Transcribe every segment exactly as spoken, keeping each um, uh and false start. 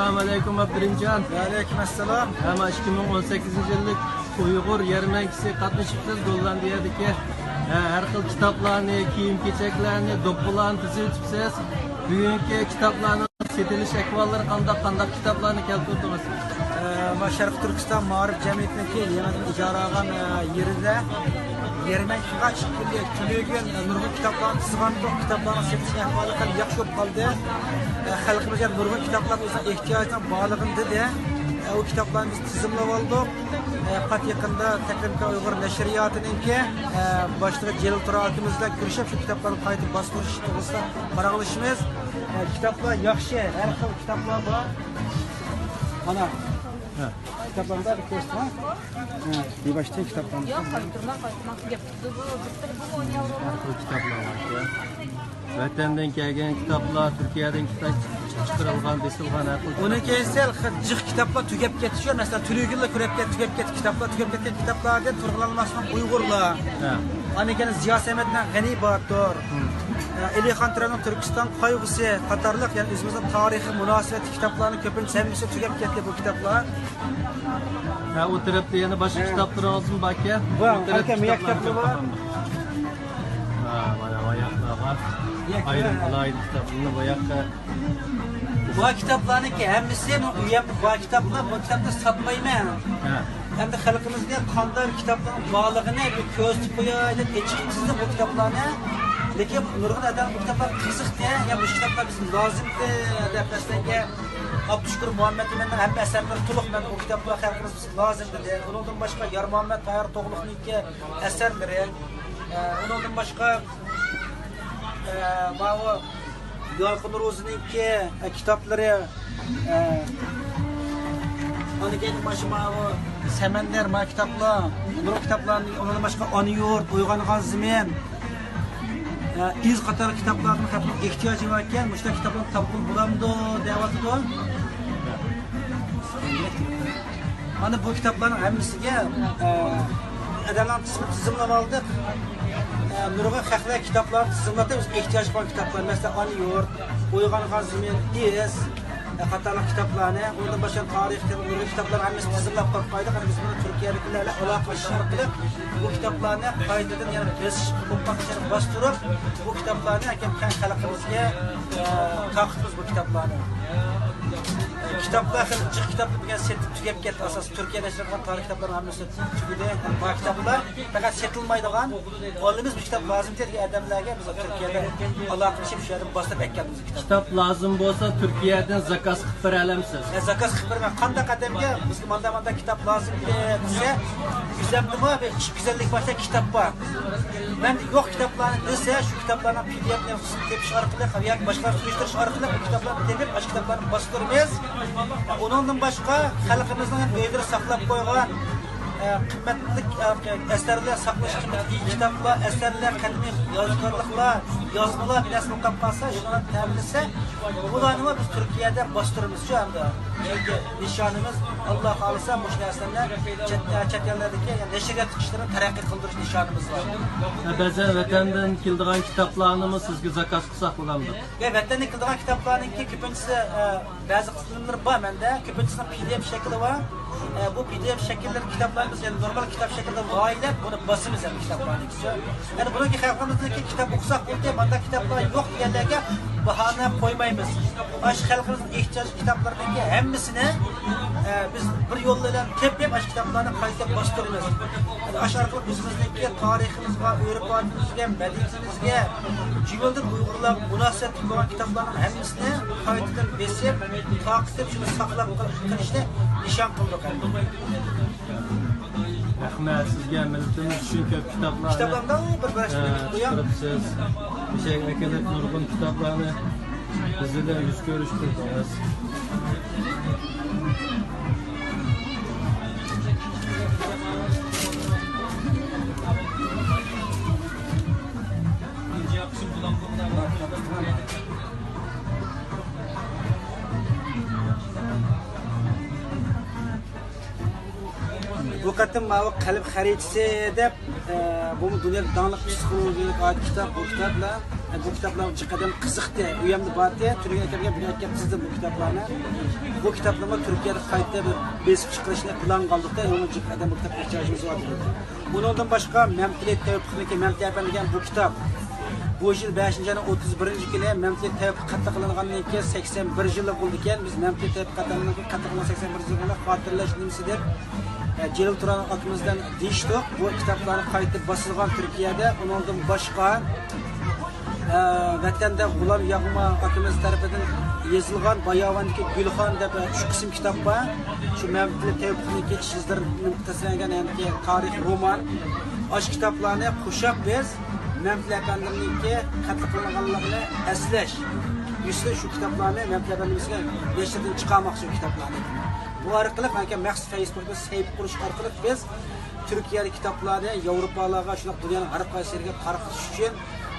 ئەسسالامۇ ئەلەيكۇم، ئابدۇرېھىمجان. ۋەئەلەيكۇم ئەسسالام. ھەممە ئىككى مىڭ ئون سەككىزىنچى يىللىق ئۇيغۇر يەرمەنكىسى قاتنىشىپسىز، گوللاندىيەدىكى. ھە، ھەر خىل كىتابلارنى، كىيىم-كېچەكلەرنى، دوپپىلارنى تىزىۋېتىپسىز. بۈگۈنكى كىتابلارنىڭ سېتىلىش ئەھۋاللىرى قانداق، قانداق كىتابلارنى كەلتۈردىڭىز؟ ئە، مانا شەرقىي تۈركىستان مائارىپ جەمئىيىتىنىڭكى يېڭىدىن ئىجارە ئالغان، ئە، يېرىدە يەرمەنكىغا ئىككى كۈنلۈك تۈنۈگۈن، ئە، نۇرغۇن كىتابلارنى تىزغانتۇق، كىتابلارنىڭ سېتىش ئەھۋالى خېلى ياخشى بولۇپ قالدى. ئە، خەلقىمىزگە نۇرغۇن كىتابلار ئۆزىنىڭ ئېھتىياجىنىڭ بارلىقىنى دېدى. ئە، ئۇ كىتابلارنى بىز تىزىملاپ ئالدۇق. ئە، پات يېقىندا تەكلىمكار ئۇيغۇر نەشرىياتىنىڭكى، ئە، باشلىقى جېلىل تۇرا ئاكىمىز بىلەن كۆرۈشۈپ، شۇ كىتابلارنى قايتا باستۇرۇش توغرىسىدا پاراڭلىشىمىز. ئە، كىتابلار ياخشى، ھەر خىل كىتابلار بار. مانا، ھە، كىتابلارنى بىر كۆرسىتىڭ. ھە، بىر باشتىن كىتابلارنى. ياق، قايتۇرماڭ، قايتۇرماڭ. گەپ تۇتتى بۇ، بىر تىل بۇ ئويناۋۇرۇڭ. ھەر خىل كىتابلار بار ئىكەن. ۋەتەندىن كەلگەن كىتابلار، تۈركىيەدىن كىتاب چىقىرىلغان، بېسىلغان ھەر خىل. ئۇنىڭ كەينىسى ھېلىقى جىق كىتابلار تۈگەپ كېتىشى، مەسىلەن، تۈنۈگۈنلا كۆرۈپ كەت-، تۈگەپ كەتتى كىتابلار، تۈگەپ كەتكەن كىتابلاردىن تۇرغۇنئالماسنىڭ ئۇيغۇرلار. ھە. ئاندىن كېيىن زىيا سەمەتنىڭ غەنى باتۇر. ھە. ئە، ئېلىخان تۆرەنىڭ تۈركىستان قايغۇسى قاتارلىق، يەنى ئۆزىمىزنىڭ تارىخىي مۇناسىۋەتلىك كىتابلارنىڭ كۆپىنچىسى ھەممىسى تۈگەپ كەتتى بۇ كىتابلار. ھە، ئۇ تەرەپتە يەنە باشقا ھە. كىتابلىرىڭىزمۇ باركەن؟ بار، ئۇ تەرەپتە ئاكا، مېنىڭ كىتابلارنى كىتابلىرىم بار. كۆرۈپ قالدىم. ھە، مانا، ماياقلار بار. يەككە. ئايرىم ئالاھىدە كىتابلىرىنى ماياققا. بۇ كىتابلارنىڭكى ھەممىسى مەن ئۇ يەردە بار كىتابلار، بۇ كىتابنى ساتمايمەن. ھە. ئەمدى خەلقىمىزگە قانداق كىتابلارنىڭ بارلىقىنى بىر كۆرسىتىپ قوياي دەپ ئېچىقىپ تىزدىم بۇ كىتابلارنى. لېكىن نۇرغۇن ئادەم بۇ كىتابلار قىزىقتى، يا مۇشۇ كىتابلار بىزگە لازىمدى دەپ مەسىلەنگە ئابدۇشۈكۈر مۇھەممەتئىمىننىڭ ھەممە ئەسەرلىرى تولۇق، مەن بۇ كىتابلار خەلقىمىز بىزگە لازىم دېدى. ئۇنىڭدىن باشقا يارمۇھەممەت تاھىر توغلۇقنىڭكى ئەسەرلىرى، ئە، ئۇنىڭدىن باشقا، ئە، ماۋۇ يالقۇن روزىنىڭكى، ئە، كىتابلىرى، ئە، ئاندىن كېيىن مانا شۇ ماۋۇ سەمەندەر، مانا كىتابلار، نۇرغۇن كىتابلارنى، ئۇنىڭدىن باشقا ئانا يۇرت، ئويغانغان زېمىن، ئە، ئىز قاتارلىق كىتابلاردىن خەلقنىڭ ئېھتىياجى باركەن، مۇشۇنداق كىتابلارنى تاپقىلى بولامدۇ دەۋاتىدۇ. مانا بۇ كىتابلارنىڭ ھەممىسىگە، ئە، ئادەملەرنىڭ ئىسمىنى تىزىملاپ ئالدۇق. ئە، نۇرغۇن خەقلەر كىتابلارنى تىزىملاپ، ئۆزىگە ئېھتىياج قىلغان كىتابلار، مەسىلەن، ئانا يۇرت، ئويغانغان زېمىن، ئىز، ئە، قاتارلىق كىتابلارنى، ئۇنىڭدىن باشقا تارىخ كىتابى، نۇرغۇن كىتابلارنى ھەممىسىنى تىزىملاپ قويۇپ قويدۇق. ئەمدى بىز بۇنى تۈركىيەدىكىلەر بىلەن ئالاقىلىشىش ئارقىلىق بۇ كىتابلارنى قايتىدىن يەنە بېسىش قىلىپ باستۇرۇپ، بۇ كىتابلارنى ئەكەپ كەڭ خەلقىمىزگە، ئە، تارقىتىمىز بۇ كىتابلارنى. ئە، كىتابلار خېلى جىق كىتابلار بۈگۈن سېتىپ تۈگەپ كەتتى. ئاساسەن تۈركىيە نەشر قىلغان تارىخ كىتابلارنىڭ ھەممىسى تۈگىدى. بار كىتابلار پەقەت سېتىلمايدىغان، ئالىمىز بۇ كىتاب لازىم دېگەن ئادەملەرگە بىز تۈركىيەدە ئالاقىلىشىپ، شۇ يەردىن باستۇرۇپ ئەكەلدۇق بۇ كىتاب. كىتاب لازىم بولسا، تۈركىيەدىن زاكاز قىلىپ بېرەلەمسىز؟ يا، زاكاز قىلىپ بېرىمەن. قانداق ئادەمگە بىزگە مانداق، مانداق كىتاب لازىم دېسە، بىزدىمۇ بىر ئىككى يۈز ئەللىك باشتا كىتاب بار. مەندە يوق كىتابلارنى دېسە، شۇ كىتابلارنىڭ پى دى ئېفنى تېپىش ئارقىلىق ياكى باشقىلارنى سۈرۈشتۈرۈش ئارقىلىق بۇ كىتابلارنى تېپىپ، ئاشۇ كىتابلارنى باستۇرىمىز. ئۇنىڭدىن باشقا، خەلقىمىزنىڭ ئۆيلىرى ساقلاپ قويغان، ئە، قىممەتلىك، ئە، ئەسەرلەر، ساقلاش قىممىتى ئىگە كىتابلار، ئەسەرلەر، قەدىمىي يادىكارلىقلار، يازمىلار بىر نەرسە بولۇپ قالسا، شۇلارنى تەمىنلىسە، بۇلارنىمۇ بىز تۈركىيەدە باستۇرىمىز شۇ ئەمدى. چۈنكى نىشانىمىز، ئاللا خالىسا، مۇشۇ نەرسىلەرنى چەت، چەت ئەللەردىكى، يەنى نەشرىيات ئىشلىرىنى تەرەققىي قىلدۇرۇش نىشانىمىز بار. بەزەن ۋەتەندىن كېلىدىغان كىتابلارنىمۇ سىزگە زاكاز قىلساق بولامدۇ؟ ۋە ۋەتەندىن كېلىدىغان كىتابلارنىڭكى كۆپىنچىسى، ئە، بەزى قىسىملىرى بار مەندە، كۆپىنچىسىنىڭ پى دى ئېف شەكلى بار. ئە، بۇ پى دى ئېف شەكىللىرى كىتابلارنى بىز يەنە نورمال كىتاب شەكلىدە لايىھەلەپ، بۇنى باسىمىز ئەمدى كىتابلارنى. يەنى بۇنىڭكى خەلقىمىزنىڭكى كىتاب ئوقۇساق بولدى، مانداق كىتابلار يوق دېگەنلەرگە باھانە قويمايمىز. ئاشۇ خەلقىمىزنىڭ ئېھتىياجلىق كىتابلىرىنىڭكى ھەممىسىنى، ئە، بىز بىر يول بىلەن تېپىپ، ئاشۇ كىتابلارنى قايتا باستۇرىمىز. يەنى ئاشۇ ئارقىلىق ئۆزىمىزنىڭكى تارىخىمىزغا، ئۆرپ-ئادىتىمىزگە، مەدەنىيىتىمىزگە، جۈملىدىن ئۇيغۇرلارغا مۇناسىۋەتلىك بولغان كىتابلارنىڭ ھەممىسىنى قايتىدىن بېسىپ، تارقىتىپ، شۇنى ساقلاپ قېلىشنى نىشان قىلدۇق ئەمدى. رەھمەت سىزگە، مىللىتىمىز ئۈچۈن كۆپ كىتابلارنى، كىتابلارنى بىر بىر ئە، چىقىرىپسىز. بىزگە ئەكېلىپ نۇرغۇن كىتابلارنى بىز بىلەن يۈز كۆرۈشتۈردىڭىز. بۇ قېتىم ماۋۇ قەلب خەرىتىسى دەپ، ئە، بۇمۇ دۇنيادا داڭلىق پسىخولوگىيەلىك ئائىت كىتاب، بۇ كىتابلار. ئە، بۇ كىتابلار جىق ئادەم قىزىقتى. ئۇ يەردە بارتى، تۈنۈگۈن ئەكەلگەن، بۈگۈن ئەكەپ تىزدىم بۇ كىتابلارنى. بۇ كىتابنىمۇ تۈركىيەدە قايتا بىر بېسىپ چىقىرىشنى پىلان قىلدۇق-دە، يەنە جىق ئادەم بۇ كىتابقا ئېھتىياجىمىز بار دېدى. ئۇنىڭدىن باشقا مەمتىلى تەۋپىقنىڭكى مەمتىلى ئەپەندى دېگەن بۇ كىتاب بۇ يىل بەشىنچى ئاينىڭ ئوتتۇز بىرىنچى كۈنى مەمتىلى تەۋپىق قەتل قىلىنغاندىن كېيىن سەكسەن بىر يىللىق بولىدىكەن. بىز مەمتىلى تەۋپىق قەتل قىلىنغان سەكسەن بىر يىللىق خاتىرىلەش نېمىسى دەپ، ئە، جېلىل تۇران ئاكىمىز بىلەن دېيىشتۇق. بۇ كىتابلارنى قايتا باسىدىغان تۈركىيەدە. ئۇنىڭدىن باشقا، ئە، ۋەتەندە غۇلام ياغما ئاكىمىز تەرىپىدىن يېزىلغان باياۋاندىكى گۈلخان دەپ ئۈچ قىسىم كىتاب بار. شۇ مەمتىلى تەۋپىقنىڭكى ئىش ئىزلىرىدىن تەسۋىرلەنگەن ھەمدە تارىخ رومان. ئاشۇ كىتابلارنى قوشاپ بىز مەمتىلى ئەپەندىمنىڭكى قەتل قىلىنغانلىقىنى ئەسلەش يۈزىسىدىن شۇ كىتابلارنى مەمتىلى ئەپەندىمىزگە نەشردىن چىقارماقچى شۇ كىتابلارنى. بۇ ئارقىلىق مەخسۇس فەيسبۇكتا سەھىپە قۇرۇش ئارقىلىق بىز تۈركىيەدىكى كىتابلارنى ياۋروپالارغا، شۇنداق دۇنيانىڭ ھەر قايسى يېرىگە تارقىتىش ئۈچۈن،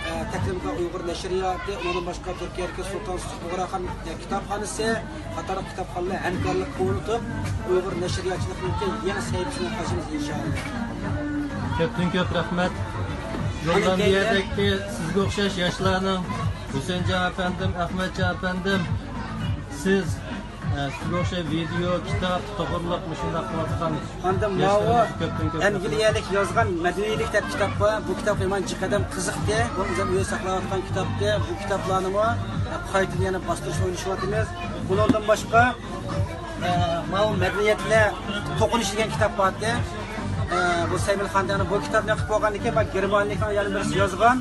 ئە، تەكلىماكان ئۇيغۇر نەشرىياتى، ئۇنىڭدىن باشقا تۈركىيەدىكى سۇلتان سۇلتان بۇغراخان، ئە، كىتابخانىسى قاتارلىق كىتابخانىلار ھەمكارلىق ئورنىتىپ، ئۇيغۇر نەشرىياتچىلىقىنىڭكى يېڭى سەھىپىسىنى ئاچىمىز، ئىنشائاللا. كۆپتىن كۆپ رەھمەت. يوللاندىيەدىكى سىزگە ئوخشاش ياشلارنىڭ، ھۈسەنجان ئەپەندىم، ئەخمەتجان ئەپەندىم، سىز ئە، سىزگە ئوخشاش ۋىدېئو، كىتاب توغرىلىق مۇشۇنداق قىلىۋاتقان ئاندىن ماۋۇ ياشلىرىمىزغا كۆپتىن كۆپ رەھمەت. ئەنگلىيەلىك يازغان مەدەنىيلىك دەپ كىتاب بار. بۇ كىتاب يامان جىق ئادەم قىزىقتى. بۇ ئۆزۈم ئۆيدە ساقلاۋاتقان كىتابتى. بۇ كىتابلارنىمۇ قايتىدىن يەنە باستۇرۇش ئويلىشىۋاتىمىز. بۇنىڭدىن باشقا، ئە، ماۋۇ مەدەنىيەتلەر توقۇنۇشى دېگەن كىتاب بارتى. ئە، بۇ سەيمىل خاندانى بۇ كىتابنى قىلىپ بولغاندىن كېيىن، مانا گېرمانىيىلىكنىڭ يەنە بىرسى يازغان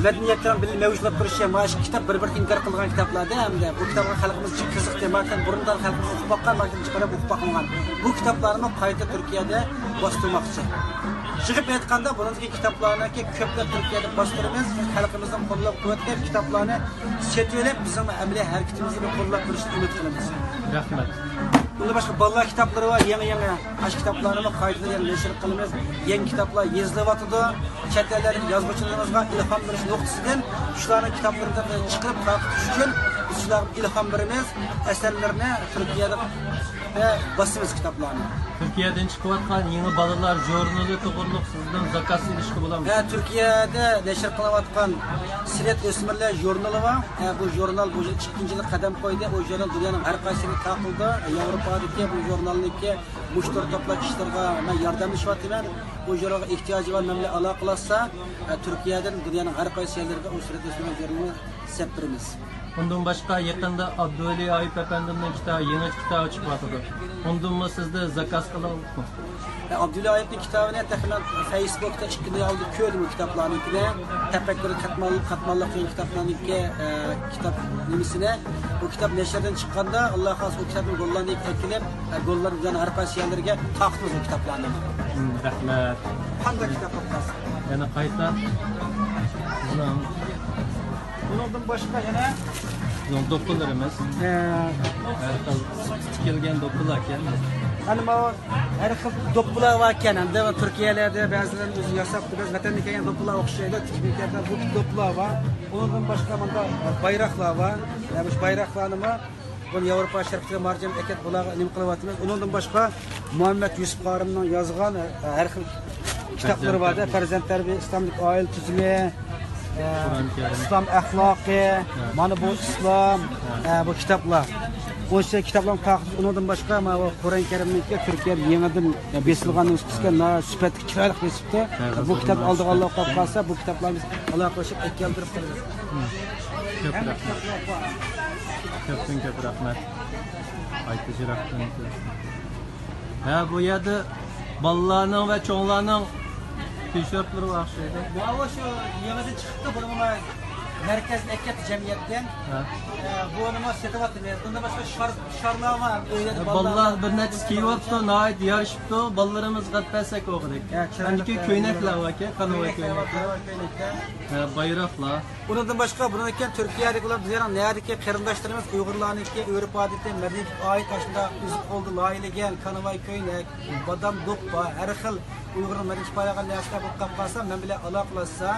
مەدەنىيەتلەرنىڭ بىللە مەۋجۇتلاپ تۇرۇشى، مانا شۇ كىتاب بىر-بىرىگە ئىنكار قىلىدىغان كىتابلاردە ھەمدە بۇ كىتابقا خەلقىمىز جىق قىزىقتى، مانا بۇرۇندىن خەلقىمىز ئوقۇپ باققان، مانا جىق ئادەم ئوقۇپ باقمىغان. بۇ كىتابلارنىمۇ قايتا تۈركىيەدە باستۇرماقچى. يىغىپ ئېيتقاندا، بۇنىڭدىكى كىتابلارنىڭكى كۆپلەپ تۈركىيەدە باستۇرىمىز. خەلقىمىزنىڭ قوللاپ قۇۋۋەتلەپ كىتابلارنى سېتىۋېلىپ، بىزنىڭ ئەمەلىي ھەرىكىتىمىزنى بىر قوللاپ بېرىشىنى ئۈمىد قىلىمىز. رەھمەت. بۇندىن باشقا بالىلار كىتابلىرى بار، يېڭى-يېڭى. ئاشۇ كىتابلارنىمۇ قايتىدىن يەنە نەشر قىلىمىز. يېڭى كىتابلار يېزىلىۋاتىدۇ. چەت ئەللەردىكى يازغۇچىلىرىمىزغا ئىلھام بېرىش نۇقتىسىدىن شۇلارنىڭ كىتابلىرىنى چىقىرىپ تارقىتىش ئۈچۈن بىز شۇلارغا ئىلھام بېرىمىز. ئەسەرلىرىنى تۈركىيەدە باسىمىز كىتابلارنى. تۈركىيەدىن چىقىۋاتقان يېڭى بالىلار ژۇرنىلى توغرىلىق سىزدىن زاكاز ئېلىشقا بولامدۇ؟ ھە، تۈركىيەدە نەشر قىلىنىۋاتقان سىرەت ئۆسمۈرلەر ژۇرنىلى بار. ھە، بۇ ژۇرنال بۇ يىل ئىككىنچى يىلى قەدەم قويدى. ئۇ ژۇرنال دۇنيانىڭ ھەر قايسى يېرىگە تارقىلىدۇ. ياۋروپادىكى بۇ ژۇرنالنىڭكى مۇشتەرى توپلاش ئىشلىرىغا مەن ياردەملىشىۋاتىمەن. بۇ ژۇرنالغا ئېھتىياجى بار مەن بىلەن ئالاقىلاشسا، تۈركىيەدىن دۇنيانىڭ ھەر قايسى يەرلىرىگە ئۇ سۈرەت ئۆسمۈرلەر ژۇرنىلىنى سەپ بېرىمىز. ئۇندىن باشقا، يېقىندا ئابدۇۋەلى ئايۇپ ئەپەندىمنىڭ كىتابى، يېڭى كىتابى چىقىۋاتىدۇ. ئۇندىنمۇ سىزدە زاكاز قىلىڭ. ئابدۇۋەلى ئايۇپنىڭ كىتابىنى تەخمىنەن فەيسبۇكتا ئىككى كۈندىن ئالدى كۆردۈم، ئۇ كىتابلارنىڭكىنى. تەپەككۇر قاتمال-، قاتماللىق دېگەن كىتابلارنىڭكى، ئە، كىتاب نېمىسىنى. بۇ كىتاب نەشردىن چىققاندا، ئاللا خالىسا، ئۇ كىتابنى گوللاندىيەگە ئەكېلىپ، ئە، گوللاندىيەنىڭ ھەر قايسى يەرلىرىگە تارقىتىمىز ئۇ كىتابلارنى. مم، رەھمەت. قانداق كىتاب ئوقۇپ قالسا؟ يەنە قايتا. بىزنىڭ بۇنىڭدىن باشقا يەنە بىزنىڭ دوپپىلىرىمىز. ھە. ھەر خىل تىكىلگەن دوپپىلار ئىكەن. ئەنە ماۋۇ ھەر خىل دوپپىلار بار ئىكەن. ئەمدى تۈركىيەلەردە بەزىلەرنى ئۆزى ياساپتۇ. بەزى ۋەتەندىن كەلگەن دوپپىلار ئوخشايدۇ. تىكىپ كەلگەن بۇ دوپپىلار بار. ئۇنىڭدىن باشقا مۇندا بايراقلار بار. يەنى مۇشۇ بايراقلارنىمۇ بۇنى ياۋروپا شەرقىدىكى مارجان ئەكەت بۇلارغا نېمە قىلىۋاتىمىز. ئۇنىڭدىن باشقا مۇھەممەد يۈسۈپ قارىمنىڭ يازغان، ئە، ھەر خىل كىتابلىرى بار-دە. پەرزەنت تەربىيە، ئىسلامدىكى ئائىلە تۈزۈمى، ئە، قۇرئان كەرىم. ئىسلام ئەخلاقى، ھە. مانا بۇ ئىسلام، ھە. ئە، بۇ كىتابلار. ئۇنچە كىتابلارنى تارقىتىش، ئۇنىڭدىن باشقا مانا بۇ قۇرئان كەرىمنىڭكى تۈركىيەدە يېڭىدىن بېسىلغان نۇسخىسىكەن، ناھايىتى سۈپەتلىك، چىرايلىق بېسىپتۇ. ھە، بۇ كىتاب ئالدىغانلار قاپ قالسا، بۇ كىتابلارنى بىز ئالاقىلىشىپ ئەكەلدۈرۈپ قويىمىز. كۆپ رەھمەت. كۆپتىن كۆپ رەھمەت. قايتا يىراقتىن. ھە، بۇ يەردە بالىلارنىڭ ۋە چوڭلارنىڭ تىشورتلىرى بار ئوخشايدۇ. ماۋۇ شۇ يېڭىدىن چىقىپتۇ، بۇنىڭمۇ مەركەزدىن ئەكەپتۇ جەمئىيەتتىن. ھە. ئە، بۇنىمۇ سېتىۋاتىمىز. بۇندىن باشقا شار-، شارلار بار. ئۆيلەردە بالىلار بالىلار بىر نەچچىسى كىيىۋاپتۇ، ناھايىتى يارىشىپتۇ. بالىلىرىمىزغا ئەپ بەرسەك بولغۇدەك. ھە، چىرايلىق ئەندىكى كۆينەكلەر باركەن، كانۋاي كۆينەكلەر. كۆينەكلەر. ھە، بايراقلار. ئۇنىڭدىن باشقا، بۇنىڭدىن كېيىن تۈركىيەدىكى ئۇلار بىزنىڭ نەدىكى قېرىنداشلىرىمىز، ئۇيغۇرلارنىڭكى ئۆرپ-ئادىتى، مەدەنىيىتىگە ئائىت ئاشۇنداق ئۆز قولىدا لايىھەلىگەن كانۋاي كۆينەك، بادام دوپپا، ھەر خىل ئۇيغۇرنىڭ مەدەنىيىتىگە پايدىغان نەرسىلەر بولۇپ قاپ قالسا، مەن بىلەن ئالاقىلاشسا،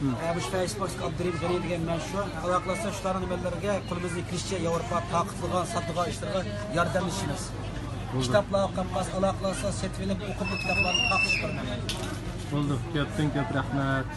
مم. ئە، مۇشۇ فەيسبۇكتىكى ئابدۇرېھىم غېنى دېگەن مەن شۇ. ئالاقىلاشسا، شۇلارنىڭ نېمىلىرىگە قولىمىزدىن كېلىشىچە ياۋروپا تارقىتىدىغان، ساتىدىغان ئىشلىرىغا ياردەملىشىمىز. بولدى. كىتابلار بولۇپ قاپ قالسا، ئالاقىلاشسا، سېتىۋېلىپ، ئوقۇپ، بۇ كىتابلارنى تارقىتىش قىلىمەن. بولدى، كۆپتىن كۆپ رەھمەت.